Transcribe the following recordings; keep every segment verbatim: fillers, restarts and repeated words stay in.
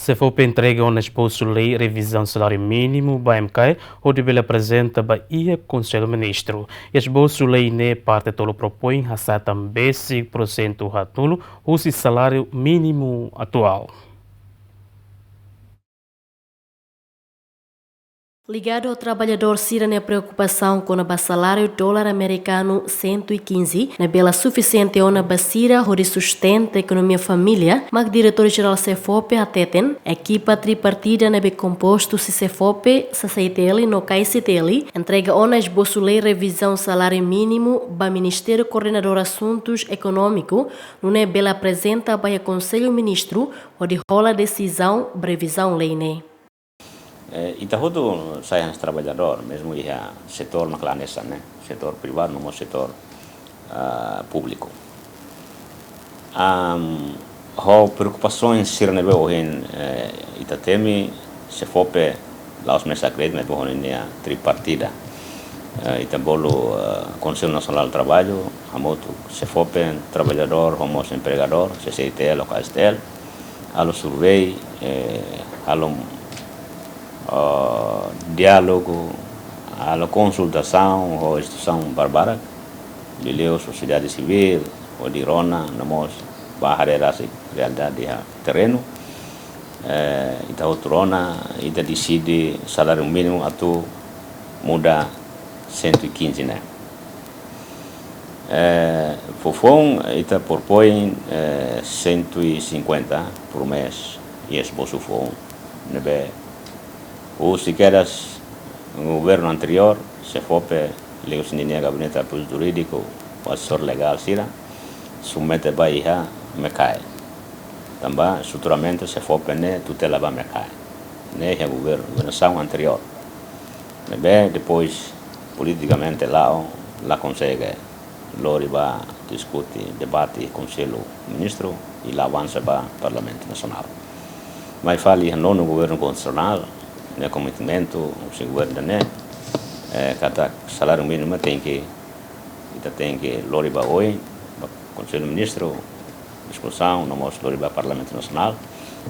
SEFOPE entrega ona esbosu lei revizaun saláriu mínimu ba M K, hodi bele aprezenta ba iha Konsellu Ministru. Esbosu lei ne'e parte tolu propoin hasa'e tan besik pursentu haatnulu husi saláriu mínimu atuál. Ligadu ho traballadór sira-nia preokupasaun kona-ba saláriu dolar amerikanu cento e quinze, ne'ebé la sufisiente ona ba sira hodi sustenta ekonomia família, mak Diretór Jerál SEFOPE hateten, ekipa tripartida ne'ebé kompostu husi SEFOPE, CCI-TL no KSTL, entrega ona esbosu lei revizaun saláriu mínimu ba Ministériu Koordenadór Asuntus Ekonómiku, nune'e bele aprezenta ba iha Konsellu Ministru, hodi hola desizaun ba revizaun lei ne'e. Eh, ita hotu sai hanesan traballadór, mezmu iha setór mak la hanesan, ne'e, setór privadu, no mós setór, ah, públiku. Am, ho preokupasaun sira ne'ebé ohin, eh, ita temi, SEFOPE la'ós mesak de'it, maibé ho ninia tripartida. Eh, ita bolu, eh, Konsellu Nasionál Traballu, hamutuk SEFOPE, traballadór, ho mós empregadór, CCI-TL ho KSTL, halo survei, eh, halo, ah, diálogu, halo konsultasaun ho instituisaun barbarak, liuliu sosiedade sivíl, hodi rona, no mós ba haree rasik realidade iha terrenu. Eh, ita hotu rona, ita deside saláriu mínimu atu muda cento e quinze ne'e. Eh, foufoun, ita propoin, eh, cento e cinquenta por mês, iha esbosu foun. Ne'ebé, husi kedas governu anteriór, SEFOPE, liuhusi ninia gabinete apoiu jurídiku, ho asesór legál sira, submete ba iha MECAE. Tanba estruturamentu SEFOPE ne'e tutela ba MECAE. Ne'e iha governu, governasaun anteriór. Ne'ebé depois, politikamente la'o, la konsege lori ba diskute, debate, Konsellu Ministru, i la avansa ba Parlamentu Nasionál. Mai fali iha nonu governu konstitusionál, ne'e komitmentu husi governu ne'e, eh, katak saláriu mínimu tenke, ita tenke lori ba oin, ba Konsellu Ministru, diskusaun, no mós lori ba Parlamentu Nasionál,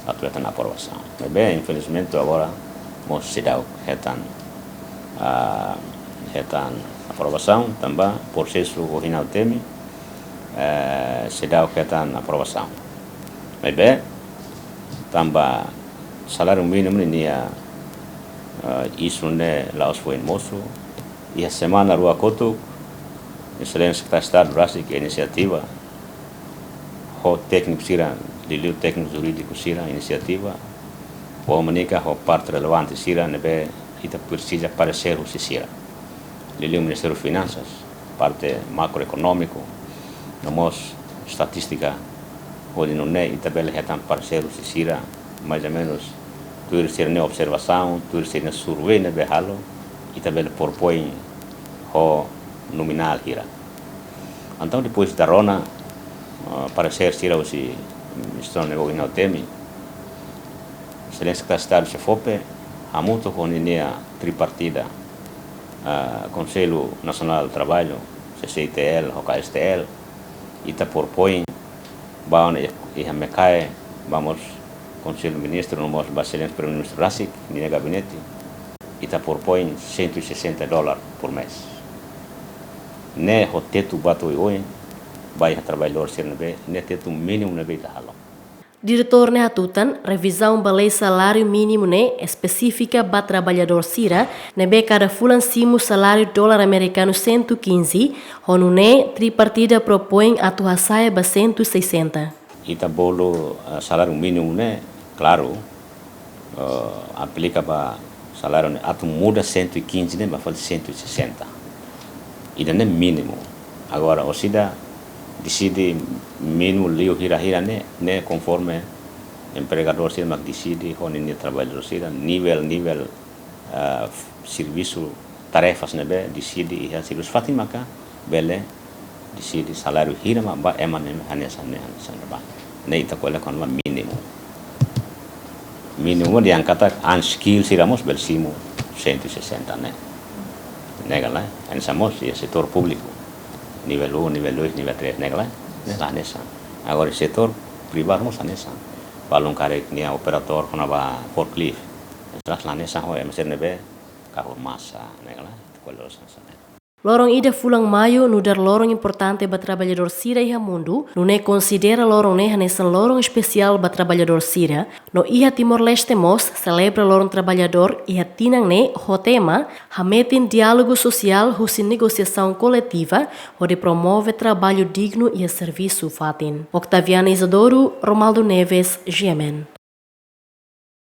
atu hetan aprovasaun. Maibé, infelizmente, agora mós seidauk hetan, ah, hetan aprovasaun, tanba prosesu ohin ha'u temi, eh, seidauk hetan aprovasaun. Maibé, tanba saláriu mínimu ninia, eh, isu ne'e la'ós foin mosu, iha semana rua kotuk, Exelénsia Sekretáriu Estadu rasik inisiativa, ho tékniku sira, liuliu tékniku jurídiku sira inisiativa, ho komunika ho parte relevante sira ne'ebé ita presiza paresér husi sira. Liuliu Ministériu Finansas, parte makroekonómiku, no mós estatístika, hodi nune'e ita bele hetan paresér husi sira, mais ou menus, tuir sira-nia observasaun, tuir sira-nia survei ne'ebé halo, ita bele propoin ho nominál hira. Entaun, depois ita rona, ah, paresér sira husi, mm, instituisaun ne'ebé ohin ha'u temi, Exelénsia Sekretáriu Estadu SEFOPE, hamutuk ho ninia tripartida, ah, Konsellu Nasionál Traballu, CCI-TL ho KSTL, ita propoin ba ona iha, iha MECAE, ba mós Konsellu Ministru, no mós ba Exelénsia Primeiru-Ministru rasik, ninia gabinete, ita propoin cento e sessenta dólar por mês. Ne'e ho tetu ba to'o oin, ba iha traballadór sira ne'ebé, ne'e tetu mínimu ne'ebé ita halo. Diretór ne'e hatutan, revizaun ba lei saláriu mínimu ne'e espesifika ba traballadór sira ne'ebé kada fulan simu saláriu dolar amerikanu cento e quinze, ho nune'e tripartida propoin atu hasa'e ba cento e sessenta. Ita bolu, eh, saláriu mínimu ne'e, klaru, eh, aplika ba saláriu ne'e atu muda cento e quinze ne'e ba fali cento e sessenta. Ida-ne'e mínimu. Agora, orsida deside mínimu liu hira-hira ne'e, ne'e konforme empregadór sira mak deside, ho ninia traballadór sira, nivel, nivel, ah, servisu, tarefas ne'ebé deside iha servisu fatin maka bele deside saláriu hira mak ba ema ne'e hanesan ne'e, hanesan ne'ebá. Ne'e ita ko'alia kona-ba mínimu. Mínimu dehan katak unskilled sira mós bele simu cento e sessenta ne'e. Ne'e ka lae, hanesan mós iha setór públiku. Nivel um, nivel dois, nivel três, ne'e ka lae. Ne'e la hanesan. Agora setór privadu mós hanesan. Balun karik nia operadór kona-ba forklift. Jelas la hanesan ho M S R ne'ebé kahur masa ne'e kala. Kual loron sasana. Loron ida fulan Maiu nu'udar loron importante ba traballadór sira iha mundu, nune'e konsidera loron ne'e hanesan loron espesiál ba traballadór sira, no iha Timor-Leste mós selebra loron traballadór iha tinan ne'e ho tema hametin diálogu sosiál husi negosiasaun koletiva, hodi promove traballu dignu iha servisu fatin. Octaviana Isidoro, Romaldo Neves, G M N.